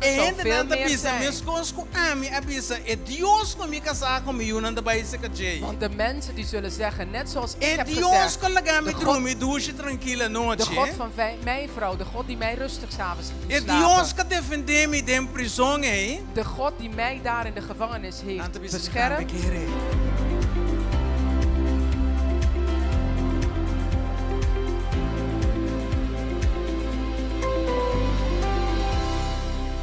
E Zou hendenan veel ta meer bisa zijn. meskos ku ami a bisa, e Dios ku mi kasá ku mi yunan ta bai serka djei. Want de mensen die zullen zeggen, net zoals ik E heb Dios gezegd, ku a laga mi de God, drumi dushi trankil de anochi. God van mijn vrouw, de God die mij rustig 's avonds liet E slapen. Dios ku a defendé mi den prizon ei. De God die mij daar in de gevangenis Nan heeft ta bisa, Mi tambe beschermd. kere.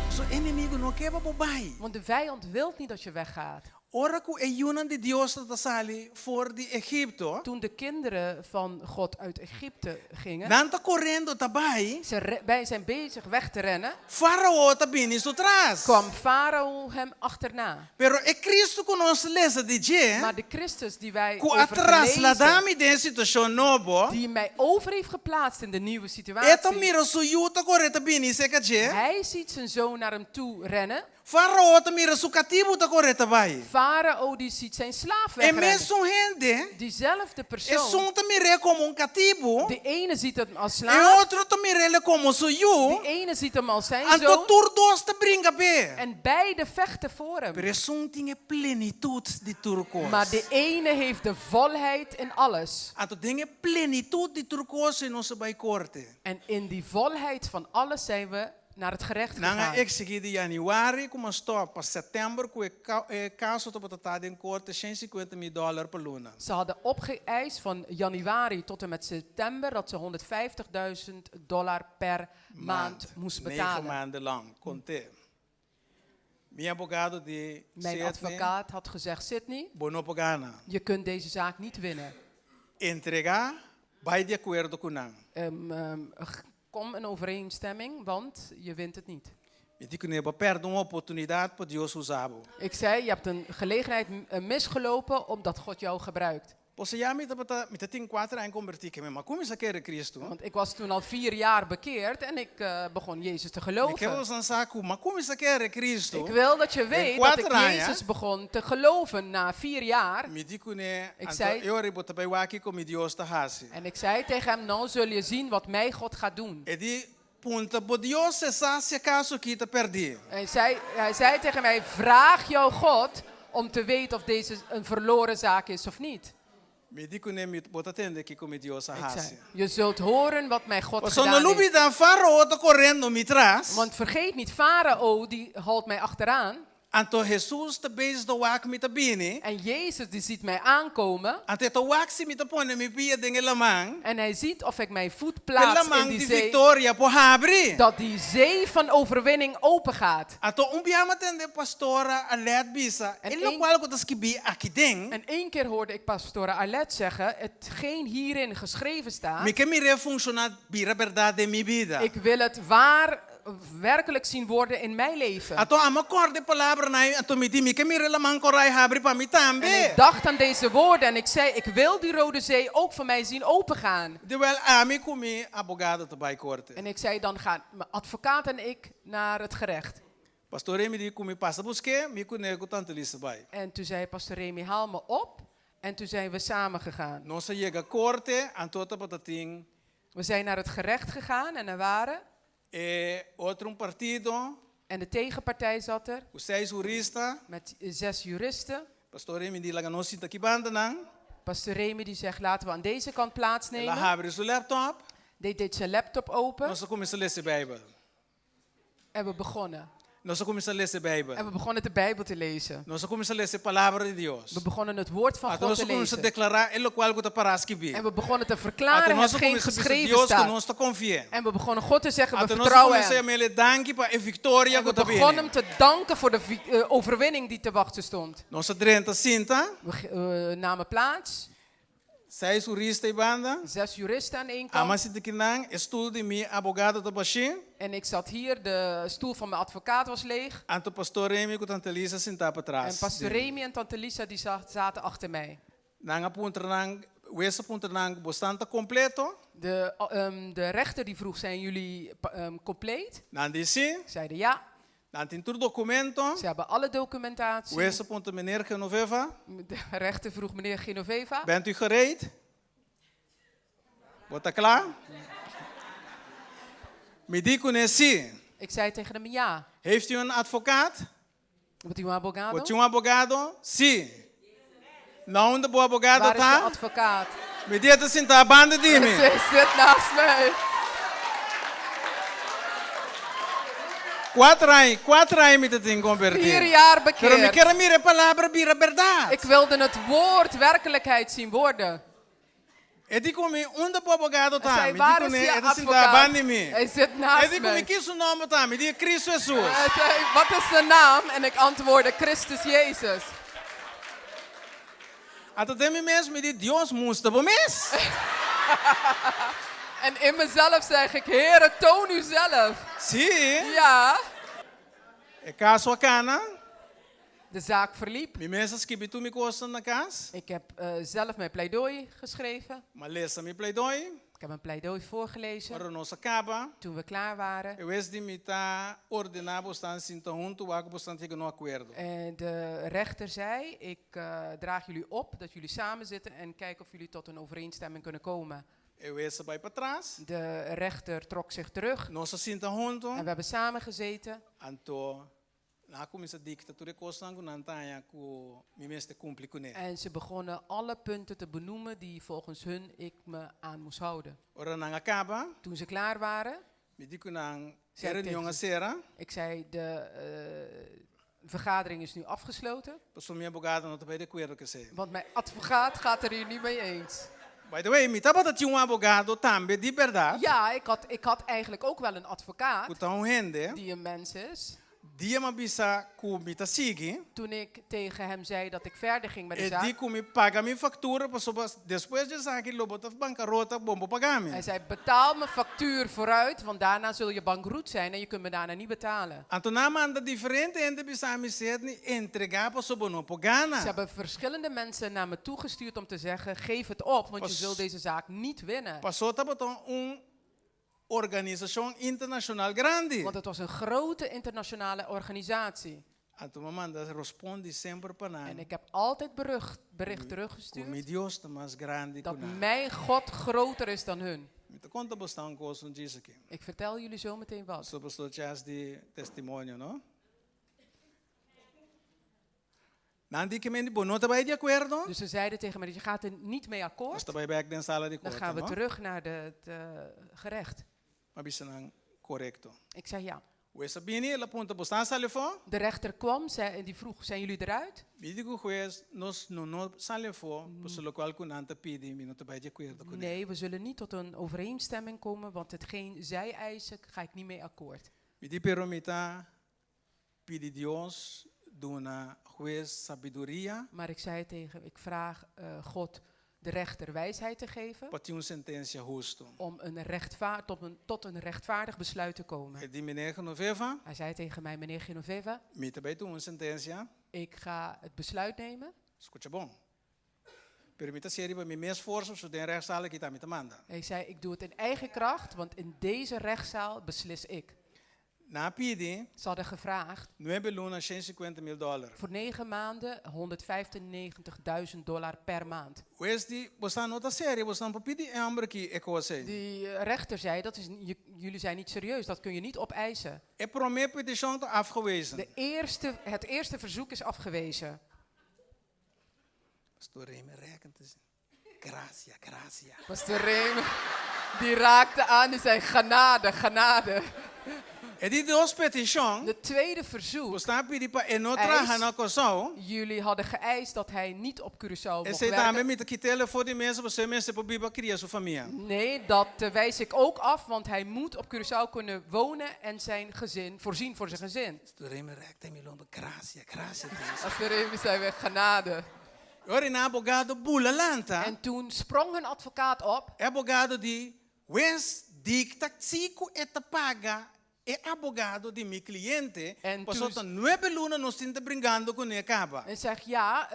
So enemigu no ke pa bo bai. Want de vijand wilt niet dat je weggaat. Ora ku e yunan di Dios ta sali for di Egipto. Toen de kinderen van God uit Egypte gingen. Nan ta korendo ta bai. Ze wij zijn bezig weg te rennen. Farao ta bini su tras. Kwam Farao hem achterna. Pero e Cristo ku nos lesa di dje. Maar de Christus die wij Ku a over trasladá gelezen. mi den e situashon nobo. Die mij over heeft geplaatst in de nieuwe E ta situatie. mira su yu ta kore ta bini serka dje. Hij ziet zijn zoon naar hem toe rennen. Farao ta mira su katibu ta kore ta bai. Farao die ziet zijn slaaf E wegrennen. mesun hende, Diezelfde persoon. esun ta mir'é komo un katibu, De ene ziet hem als e slaaf. otro ta mir'é komo su yu, De ene ziet hem als zijn anto zoon. tur dos ta bringa p'e. En beide vechten voor hem. Pero esun tin e plenitut di tur kos. Maar de ene heeft de volheid in alles. Anto den e plenitut di tur kos ei nos a bai korte. En in die volheid van alles zijn we naar het gerecht Nan a gegaan. eksigí di yanüari ku mas stòp pa sèptèmber ku e e kaso tabata ta den korte shen sikuenta mil dòler pa luna. Ze hadden opgeëist van januari tot en met september dat ze 150 duizend dollar per maand moest Negen betalen. maanden lang, kont'é. Mi abogado di Mijn Sidney, advocaat had gezegd, Sidney, bo no por gana. je kunt deze zaak niet winnen. Entregá, bai di akuerdo ku nan. Kom een overeenstemming, want je wint het niet. Mi di kuné, bo a pèrdè un oportunidat pa Dios usa bo. Ik zei, je hebt een gelegenheid misgelopen omdat God jou gebruikt. Pasobra ya mi tabata, mi ta tin kuater aña kombertí keme, ma kuminsá kere Kristu. Want ik was toen al vier jaar bekeerd en ik begon Jezus te Mi ke geloven. boso sa ku m'a kuminsá kere Kristu Ik wil dat je den weet dat ik kuater aña. Jezus begon te geloven na vier jaar. Mi di kuné, Ik anto zei e ora ei bo ta bai wak kiko mi Dios ta hasi. En ik zei tegen hem, nou zul je zien wat mij God gaat doen. E di, Punta bo Dios e sa si e kaso aki ta pèrdí. Hij zei, hij zei tegen mij, vraag jouw God om te weten of deze een verloren zaak is of niet. Mi di kuné, mi bo ta tende kiko mi Dios a Ik hasi. zei, je zult horen wat mijn God Pasobra gedaan no heeft. lubida, Farao ta korendo mi tras. Want vergeet niet, Farao die haalt mij achteraan. Anto Hesus ta bezig ta wak mi ta bini. En Jezus die ziet mij aankomen. Anto e ta wak si mi ta pone mi pia den e laman. En hij ziet of ik mijn voet E plaats in laman die di zee. viktoria por habri. Dat die zee van overwinning open gaat. Anto un bia mi a tende pastora Arlette bisa, En e één lokual ku ta skibí aki den. En één keer hoorde ik pastora Arlette zeggen, hetgeen hierin geschreven staat. Mi ke mir'é funshoná bira bèrdat den mi bida. Ik wil het waar werkelijk zien worden in mijn leven. Anto ami a kòrda e palabranan ei, anto mi di, Mi ke mira e laman korai habri pa mi tambe. En ik dacht aan deze woorden en ik zei, ik wil die Rode Zee ook voor mij zien opengaan. Di wèl, ami ku mi abogado ta bai korte. En ik zei, dan gaan mijn advocaat en ik naar het gerecht. Pastor Remy di ku mi pasa busk'é, mi ku ne ku Tante Lisa bai. En toen zei pastor Remy, haal me op. En toen zijn we samen gegaan. Nos a yega korte, anto tabata tin. We zijn naar het gerecht gegaan en er waren. E otro un partido. En de tegenpartij zat er. Ku seis hurista. Met zes juristen. Pastor Remy di laga nos sinta aki bandanan. Pastor Remy die zegt laten we aan deze kant plaatsnemen. El a habri su laptop. Die deed zijn laptop open. Nos a kuminsá lesa e Bijbel. En we begonnen. Nos a kuminsá lesa e Bijbel. En we begonnen de Bijbel te lezen. Nos a kuminsá lesa e Palabra di Dios. We begonnen het woord van Anto God nos te a kuminsá lezen. deklará e lokual ku ta pará skibí. En we begonnen te Anto verklaren nos a hetgeen kuminsá bisa geschreven Dios ku staat. nos ta konfi'é. En we begonnen God te zeggen, we Anto nos a vertrouwen kuminsá hem. yam'é danki pa e viktoria En ku we ta bini. begonnen hem te danken voor de overwinning die te wachten stond. Nos a drenta sinta. We namen plaats. Seis hurista ei banda. Zes juristen aan één kant. Ama sinti kinan, e stoel di mi abogado ta bashí. En ik zat hier, de stoel van mijn advocaat was leeg. Anto pastor Remy ku tante Lisa sintá patras. En pastor Remy en tante Lisa die zaten achter mij. Nan a puntra nan, wes a puntra nan, Bosnan ta kompleto? De, de rechter die vroeg, zijn jullie compleet? Nan di sí. Zeiden ja. Nan tin tur dokumento. Ze hebben alle documentatie. Wes a puntra meneer Genoveva. De rechter vroeg meneer Genoveva. Bent u gereed? Bo ta kla? Mi di kuné sí. Ik zei tegen hem ja. Heeft u een advocaat? Bo tin un abogado? Bo tin un abogado? Si. Na unda bo abogado Waar is je ta? advocaat? Mi di e ta sinta banda di mi. Ze zit naast mij. Cuater aña, cuater aña mi ta tin converti. Vier jaar Pero mi bekeerd. kier a mira e palabra bira berdad. Ik wilde het woord werkelijkheid zien worden. E di ku mi, Unda bo abogado Hij ta? zei, Mi di waar ku is ne, je e ta sinta advocaat? banda di mi. Hij zit E naast di ku mi, mij. Ki su nomber ta? Mi di, Cristo Jesus. Hij zei, wat is de naam? En ik antwoordde, Christus Jezus. Anto den mi mes mi di, Dios musta bo mes. En in mezelf zeg ik, Heere, toon uzelf. Sí. Ja. E kaso a kana. De zaak verliep. Mi mes a skibi tur mi kosnan na kas. Ik heb zelf mijn pleidooi geschreven. M'a lesa mi pleidooi. Ik heb mijn pleidooi voorgelezen. Ora nos a kaba. Toen we klaar waren. E wes di mi ta ordená bosnan sinta huntu wak ku bosnan ta yega na un akuerdo. En de rechter zei, ik draag jullie op dat jullie samen zitten en kijken of jullie tot een overeenstemming kunnen komen. E wes a bai patras. De rechter trok zich terug. Nos a sinta huntu. En we hebben samen gezeten. Anto nan a kuminsá dikta tur e kosnan ku nan ta haña ku mi mester kumpli kuné. En ze begonnen alle punten te benoemen die volgens hun ik me aan moest houden. Ora nan a kaba. Toen ze klaar waren. Mi di ku nan e Zei ik reunion tegen a ze, sera. Ik zei, de vergadering is nu afgesloten. Pasobra mi abogado no ta bai di akuerdo ku esei. Want mijn advocaat gaat er hier niet mee eens. By the way, mi tabata tin un abogado tambe di bèrdat. Ja, ik had, ik had eigenlijk ook wel een advocaat. Ku ta un hende. Die een mens is. Dia m'a bisa ku mi ta sigui. Toen ik tegen hem zei dat ik verder ging met de E zaak. di ku mi paga mi faktura pasobra despues di esaki lo bo ta bankarota bo bo paga mi. Hij zei, betaal mijn factuur vooruit, want daarna zul je bankroet zijn en je kunt me daarna niet betalen. Anto nan a manda diferente hende bisa mi Sedney entregá pasobra bo no por gana. Ze hebben verschillende mensen naar me toegestuurd om te zeggen, geef het op, want je Pas zult deze zaak niet winnen. Paso tabata un organisashon internashonal grandi. Want het was een grote internationale organisatie. Anto mi a manda rospondi semper pa nan. En ik heb altijd berucht, bericht Ku teruggestuurd mi Dios ta mas grandi ku dat nan. mijn God groter is dan hun. Mi ta konta bo sta un kos un djis aki. Ik vertel jullie zo meteen wat. Pasobra pastor Chas di testimonio, no? Nan di ke men di bo no ta bai di akuerdo? Dus ze zeiden tegen me, je gaat er niet mee Nos akkoord. ta bai bek den sala di Dan korte, gaan we no? terug naar de, het gerecht. M'a bisa nan korekto. Ik zei ja. Hues a bini, el a punta, bo sta sali afó? De rechter kwam zei, en die vroeg, zijn jullie eruit? Mi di ku hues, nos no no sali afó, pasobra lokual ku nan ta pidi, mi no ta bai di akuerdo kuné. Nee, we zullen niet tot een overeenstemming komen, want hetgeen zij eisen, ga ik niet mee akkoord. Mi di, pero mi ta pidi Dios duna hues sabiduria. Maar ik zei tegen, ik vraag God de rechter wijsheid te geven. Pa tin un sentensia hustu. Om een rechtvaar-, tot een, tot een rechtvaardig besluit te komen. E di, Meneer Genoveva. Hij zei tegen mij, meneer Genoveva. Mi ta bai tuma un sentensia. Ik ga het besluit nemen. Skucha bon. Pero mi ta hasié riba mi mes forsa, pasobra den rechtszaal aki ta mi ta manda. Hij zei, ik doe het in eigen kracht, want in deze rechtszaal beslis ik. Nan a pidi. Ze hadden gevraagd. Nuebe luna shen sikuenta mil dòler. Voor 9 maanden 195.000 dollar per maand. Wes di, Bosan no ta serio, bosan por pidi e homber aki e kos ei. Die rechter zei, dat is, jullie zijn niet serieus, dat kun je niet opeisen. E promé petishon ta afgewezen. De eerste, het eerste verzoek is afgewezen. Pastor Remy rekent es. Gracia, gracia. Pastor Remy, die raakte aan, die zei genade, genade. E di dos petishon. De tweede verzoek. Bosan a pidi pa e no Eis. traha na Kòrsou. Jullie hadden geëist dat hij niet op Curaçao mocht Esei tambe werken. mi ta kita el for di mesa pasobra e mester por biba kria su famia. Nee, dat wijs ik ook af, want hij moet op Curaçao kunnen wonen en zijn gezin voorzien voor zijn gezin. Pastor Remy rekta mi lomba, gracia, gracia Dios. Pastor Remy zei weer genade. E ora nan abogado bula lanta. En toen sprong hun advocaat op. E abogado di, Wes dikta si ku e ta paga e abogado di mi kliente, En pasobra toen ta nuebe luna nos tin ta bringando kuné kaba. En zegt ja,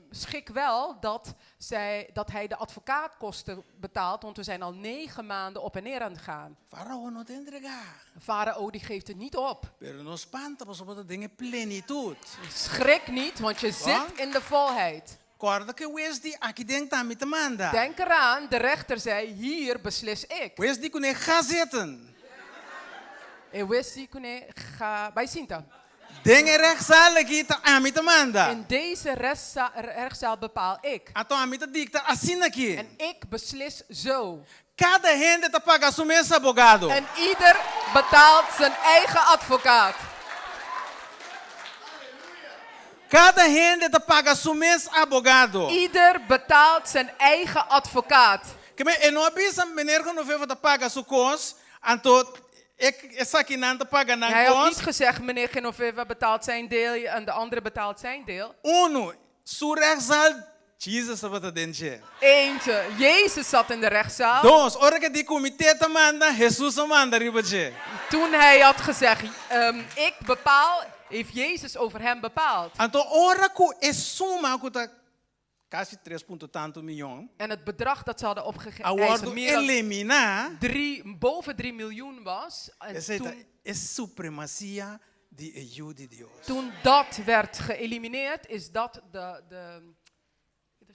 schik wel dat, zij, dat hij de advocaatkosten betaalt, want we zijn al 9 maanden op en neer aan het gaan. Farao no ta entregá. Farao die geeft het niet op. Pero no spanta pasobra bo ta den e plenitut. Schrik niet, want je zit Wat? in de volheid. Kòrda ku e hues di aki den ta mi ta manda. Denk eraan, de rechter zei, hier beslis ik. Hues di kuné ga zitten. E hues di kuné, Ga bai sinta. Den e rechtszaal aki ta ami ta manda. In deze rechtszaal bepaal ik. Anto ami ta dicta asina aki. En ik beslis zo. Kada hende ta paga su mes abogado. En ieder betaalt zijn eigen advocaat. Kada hende ta paga su mes abogado. Ieder betaalt zijn eigen advocaat. Ke men e no a bisa meneer Genoveva ta paga su kos, anto e esakinan ta paga nan Hij had kos. niet gezegd meneer Genoveva betaalt zijn deel en de andere betaalt zijn deel. Unu, su rechtszaal, Jesus tabata den dje. Eentje, Jezus zat in de rechtszaal. Dos, ora ku e di ku mi teta manda, Hesus a manda riba dje. Toen hij had gezegd, ik bepaal, heeft Jezus over hem bepaald. Anto ora ku e suma ku ta kasi tres punto tantu miyon En het bedrag dat ze hadden a opgeëist, wòrdu meer dan eliminá, drie, boven 3 miljoen was. En esei ta toen, e supremasia di e Yu di Dios. toen dat werd geëlimineerd, is dat de, de, de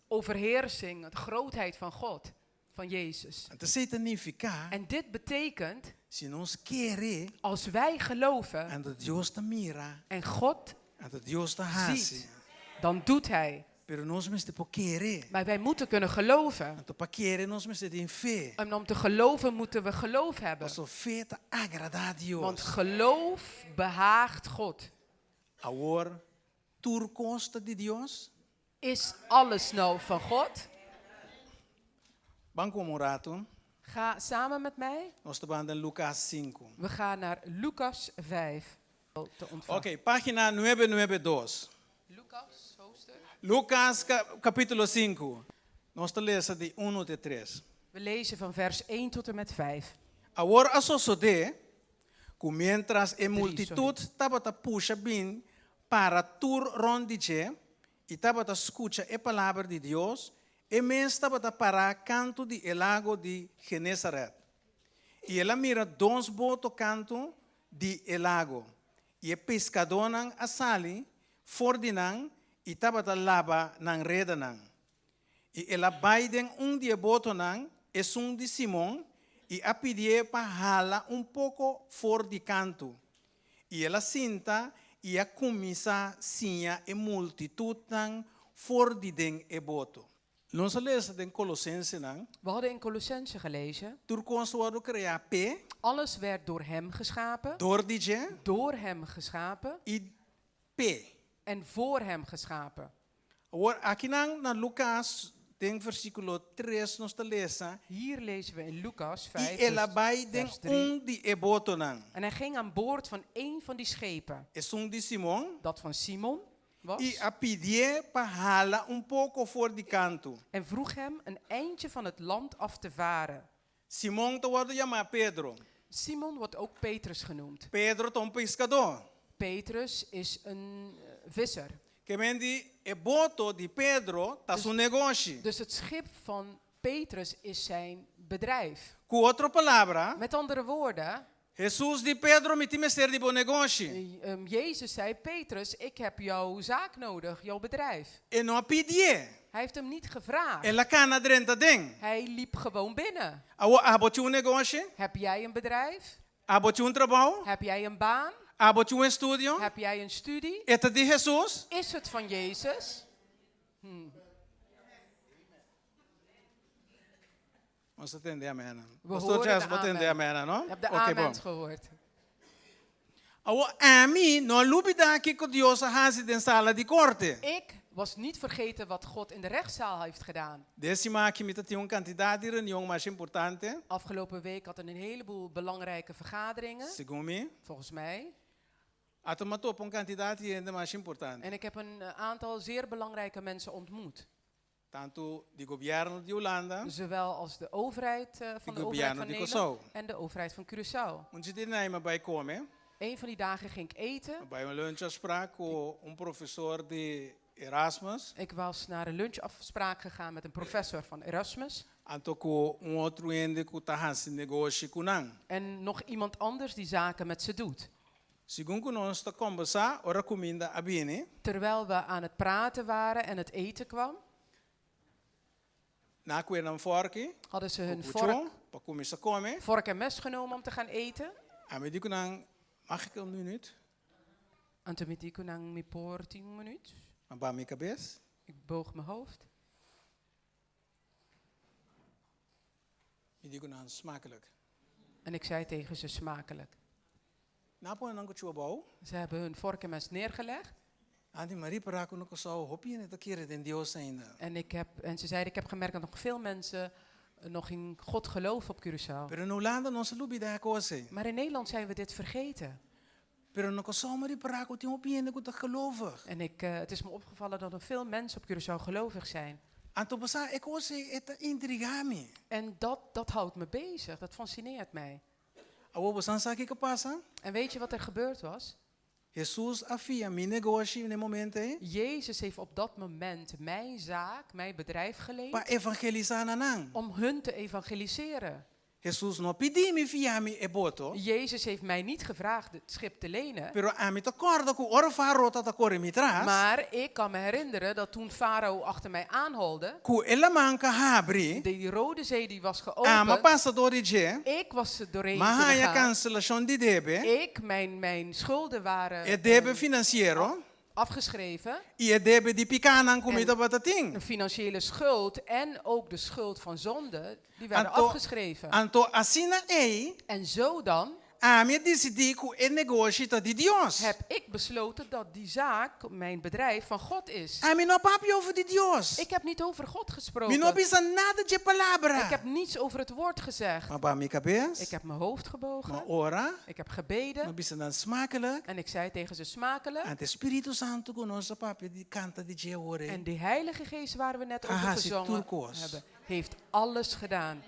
overheersing, de grootheid van God, van Jezus. Anto esei ta nifiká, En dit betekent, si nos kere, als wij geloven anto Dios ta mira, en God anto Dios ta hasi. ziet, dan doet Hij. Pero nos mester por kere. Maar wij moeten kunnen geloven. Anto pa kere nos mester tin fe. En om te geloven moeten we geloof hebben. Paso fe ta agradá Dios. Want geloof behaagt God. Awor, tur kos ta di Dios? Is alles nou van God? Ban ku mi un ratu. Ga samen met mij. Nos ta bai den Lukas sinku. We gaan naar Lucas 5. Te ontvangen. Ok, página nuebe nuebe dos. Lucas, hoofdstuk. Lucas capítulo sinku. Nos ta lesa di unu te tres. We lezen van vers 1 tot en met 5. Awor a sosodé ku miéntras e Drie, multitut sorry. tabata pusha bin para tur rònt di dje i tabata skucha e palabra di Dios, e mes tabata pará kantu di e lago di Genesaret. I el a mira dos boto kantu di e lago, i e piskadónan a sali for di nan i tabata laba nan redanan. I el a bai den un di e botonan, esun di Simon, i a pidié pa hala un poko for di kantu. I el a sinta i a kuminsá siña e multitutnan for di den e boto. Nos a lesa den Kolosensenan. We hadden in Colossense gelezen. Tur kos a wòrdu kreá p'e. Alles werd door hem geschapen. Dor di dje. Door hem geschapen. I p'e. En voor hem geschapen. Awor, akinan na Lukas, den versíkulo tres nos ta lesa. Hier lezen we in Lucas I 5, el a bai den vers 3. un di e botonan. En hij ging aan boord van een van die schepen. Esun di Simon. Dat van Simon was. I a pidié pa hala un poko for di kantu. En vroeg hem een eindje van het land af te varen. Simon ta wòrdu yamá Pedro. Simon wordt ook Petrus genoemd. Pedro ta un piskadó. Petrus is een visser. Ke men di e boto di Pedro ta su negoshi. Dus het schip van Petrus is zijn bedrijf. Ku otro palabra, Met andere woorden, Hesus di Pedro mi tin mester di bo negoshi. Jezus zei, Petrus, ik heb jouw zaak nodig, jouw bedrijf. E no a pidié. Hij heeft hem niet gevraagd. El a kana drenta den. Hij liep gewoon binnen. Awor, abo tin un negoshi? Heb jij een bedrijf? Abo tin un trabou? Heb jij een baan? Abo tin un estudio? Heb jij een studie? E ta di Hesus? Is het van Jezus? Nos a tende amen. We Pastor horen Jess, de bo a tende amen. amen, no? Je hebt de Oké, amen bon. gehoord. Awor, ami no a lubidá kiko Dios a hasi den sala di korte. Ik was niet vergeten wat God in de rechtszaal heeft gedaan. Den siman aki mi ta tin un kantidat di reunion masha importante. Afgelopen week hadden een heleboel belangrijke vergaderingen. Segun mi. Volgens mij. Anto mi a topa un kantidat di hende masha importante. En ik heb een eh, aantal zeer belangrijke mensen ontmoet. Tantu di gobièrnu di Hulanda. Zowel als de overheid eh, van Di de overheid gobièrnu van di Nederland Kòrsou. en de overheid van Curaçao. Un dia di nan mi a bai kome. Een van die dagen ging ik eten. Mi a bai un lunchafspraak ku un profesor di Erasmus. Ik was naar een lunchafspraak gegaan met een professor van Erasmus. Anto ku un otro hende ku ta hasi negoshi ku nan. En nog iemand anders die zaken met ze doet. Segun ku nos ta kombersá, ora kuminda a bini. Terwijl we aan het praten waren en het eten kwam. Nan a kue nan fòrki. Hadden ze hun Ku kuchó, vork, pa kuminsá kome. vork en mes genomen om te gaan eten. Ami di ku nan, Mag ik un minuut? Anto mi di ku nan, Mi por tin un minuut? M'a baha mi kabes. Ik boog mijn hoofd. Mi di ku nan, Smakelijk. En ik zei tegen ze, Smakelijk. Nan a pone nan kuchú abou. Ze hebben hun vork en mes neergelegd. Nan di, M'a ripará ku na Kòrsou hopi hende ta kere den Dios ainda. En ik heb, en ze zeiden, ik heb gemerkt dat nog veel mensen nog in God geloven op Curaçao. Pero na Hulanda nos a lubidá e kos ei. Maar in Nederland zijn we dit vergeten. Pero na Kòrsou m'a ripará ku tin hopi hende ku ta gelovig. En ik, het is me opgevallen dat er veel mensen op Curaçao gelovig zijn. Anto bo sa, e kos ei e ta intrigá mi. En dat, dat houdt me bezig, dat fascineert mij. Awor bo san sa kiko pasa? En weet je wat er gebeurd was? Hesus a fia mi negoshi na e momento ei. Jezus heeft op dat moment mijn zaak, mijn bedrijf geleend. Pa evangelisá na nan. Om hun te evangeliseren. Hesus no a pidi mi fia mi e boto. Jezus heeft mij niet gevraagd het schip te lenen. Pero ami ta kòrda ku ora Fárao tabata kore mi tras. Maar ik kan me herinneren dat toen Farao achter mij aanholde. Ku e laman ka habri. Die Rode Zee die was geopend. Ami a pasa dor di dje. Ik was er doorheen M'a kunnen haña gaan. kanselashon di debe. Ik, mijn, mijn schulden waren E debe finansiero. afgeschreven. I e debe di pikánan ku mi En tabata tin. Een financiële schuld en ook de schuld van zonde, die werden Anto, afgeschreven. anto asina ei. En zo dan Ami a disidí ku e negoshi ta di Dios. heb ik besloten dat die zaak, mijn bedrijf, van God is. Ami no a papia over di Dios. Ik heb niet over God Mi no a gesproken. bisa nada dje palabra. Ik heb niets over het woord gezegd. M'a baha mi kabes. Ik heb mijn hoofd M'a gebogen. ora. Ik heb gebeden. M'a bisa nan smakelijk. En ik zei tegen ze smakelijk. Anto e Spiritu Santu ku nos a papia di kanta di dje awor ei. En die Heilige Geest waar we net A over hasi gezongen tur kos. hebben, heeft alles gedaan.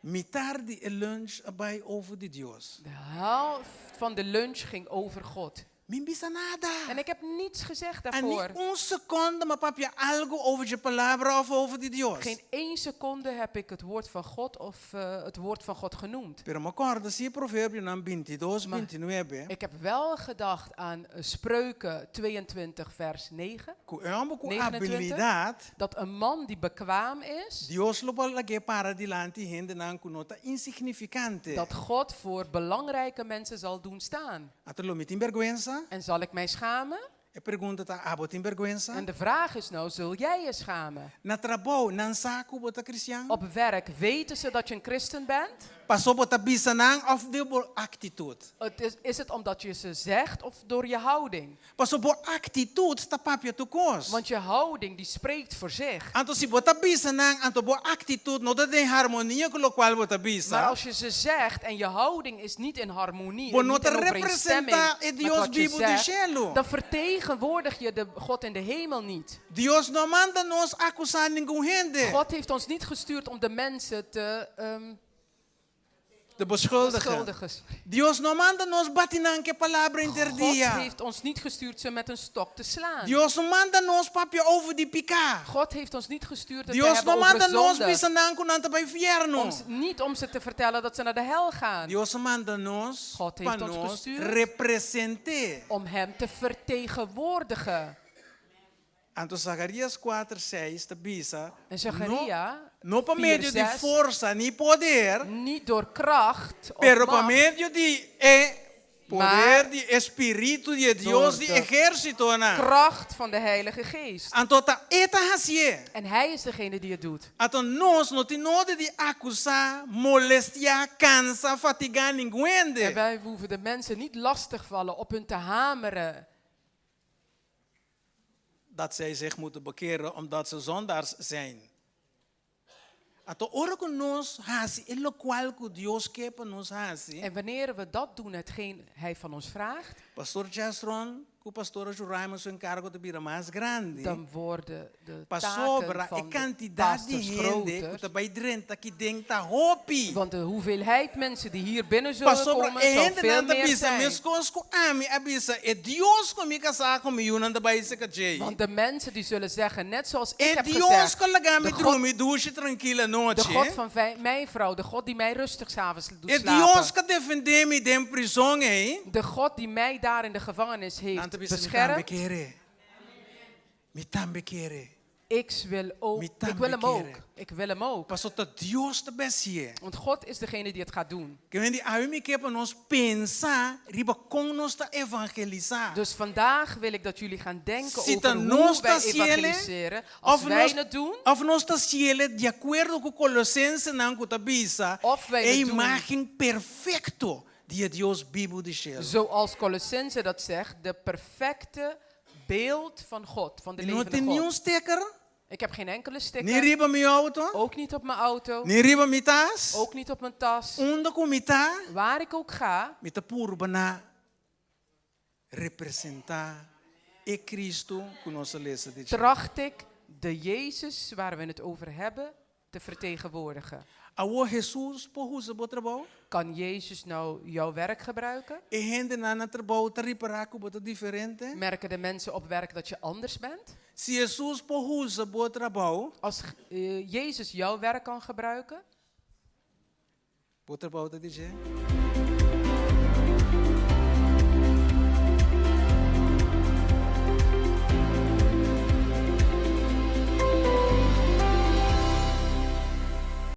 Mitar di e lunch a bai over di Dios. De helft van de lunch ging over God. Mi n'bisa nada. En ik heb niets gezegd En ni daarvoor. un seconde m'a papia algo over dje palabra of over di Dios. Geen één seconde heb ik het woord van God of het woord van God genoemd. Pero m'a corda si e Proverbionan bintidos, Maar bintinuebe. ik heb wel gedacht aan Spreuken 22 vers 9. Ku e homber ku 29, abilidat. Dat een man die bekwaam is. Dios lo por lag'é para dilanti hendenan ku no ta insignifikante. Dat God voor belangrijke mensen zal doen staan. Anto lo mi tin bèrgwensa? En zal ik mij schamen? E pregunta ta, abo tin bèrgwensa? En de vraag is nou, zul jij je schamen? Na trabou, nan sa ku bo ta kristian? Op werk, weten ze dat je een christen bent? Paso bo ta bisa nan òf den bo aktitut? Het is, is het omdat je ze zegt of door je houding? Paso bo aktitut ta papia tur kos. Want je houding die spreekt voor zich. Anto si bo ta bisa nan, anto bo aktitut no ta den harmonia ku lokual bo ta bisa. Maar als je ze zegt en je houding is niet in harmonie, Bo en no niet ta in overeenstemming representá e met Dios wat je bibu di zegt, shelu. dan vertegenwoordig je de God in de hemel niet. Dios no a manda nos akusá ningun hende. God heeft ons niet gestuurd om de mensen te Te beschuldigen. beschuldigen. Sorry. Dios no a manda nos bati nan ku e palabra henter God dia. heeft ons niet gestuurd ze met een stok te slaan. Dios no manda nos papia over di piká. God heeft ons niet gestuurd het te Dios no hebben over manda nos zonde. bisa nan ku nan ta bai fièrnu. Om ze, niet om ze te vertellen dat ze naar de hel gaan. Dios a manda nos God pa heeft ons nos gestuurd represent'é. om hem te vertegenwoordigen. Anto Zacharias kuater seis ta bisa, En Zacharia no, no pa 4, medio di 6, forsa ni poder, niet door kracht of pero pa macht, medio di e poder maar di e spiritu di e door Dios di de ehérsitonan. kracht van de Heilige Geest. Anto ta e ta hasié. En hij is degene die het doet. Anto nos no tin nodi di akusá, molestiá, kansa, fatigá ningun hende. En wij hoeven de mensen niet lastig vallen op hun te hameren. Dat zij zich moeten bekeren omdat ze zondaars zijn. Anto ora ku nos hasi e lokual ku Dios ke pa nos hasi. En wanneer we dat doen, hetgeen Hij van ons vraagt, Pastor Chestron ku Pastora Juraima su enkargo ta bira mas grandi. Dan worden de Pasobra taken van e de kantidat di pastors hende ku groter. ta bai drenta aki den ta hopi. Want de hoeveelheid mensen die hier binnen zullen Pasobra komen, e zal hendenan veel ta meer bisa zijn. meskos ku ami a bisa e Dios ku mi kasá ku mi yunan ta bai seka djei. Want de mensen die zullen zeggen, net zoals ik E heb Dios gezegd, ku laga mi de God drumi dushi trankil de anochi. God van mijn vrouw, de God die mij rustig 's avonds doet E Dios slapen. ku a defendé mi den prizon ei. De God die mij daar in de gevangenis Nan heeft ta bisa, Mi tambe beschermd. kere. Mi tambe kere. Ik wil ook, Mi ik wil tambe hem ke. Ook. Ik wil hem ook. Paso ta Dios ta bai hasié. Want God is degene die het gaat doen. Ke men awe mi ke pa nos pensa riba kon nos ta evangelisá. Dus vandaag wil ik dat jullie gaan denken Si over ta hoe nos wij ta hasié, evangeliseren. Als of wij nos, het doen, of nos ta hasié di akuerdo ku Kolosensenan ku ta bisa, Of wij e het doen. imágen perfekto di e Dios bibu di shelu. Zoals Colossense dat zegt, de perfecte beeld van God, van de Mi no levende tin God. niun sticker, Ik heb geen enkele ni sticker, riba mi outo, ook niet op mijn auto, ni riba mi tas, ook niet op mijn tas. unda ku mi ta, Waar ik ook ga, mi ta purba na representá e Kristu ku nos a lesa di dje. Tracht ik de Jezus waar we het over hebben te vertegenwoordigen. Awor Hesus por usa bo trabou? Kan Jezus nou jouw werk gebruiken? E hendenan na trabou ta ripará ku bo ta diferente? Merken de mensen op werk dat je anders bent? Si Hesus por usa bo trabou, Als Jezus jouw werk kan gebruiken, bo trabou ta di dje.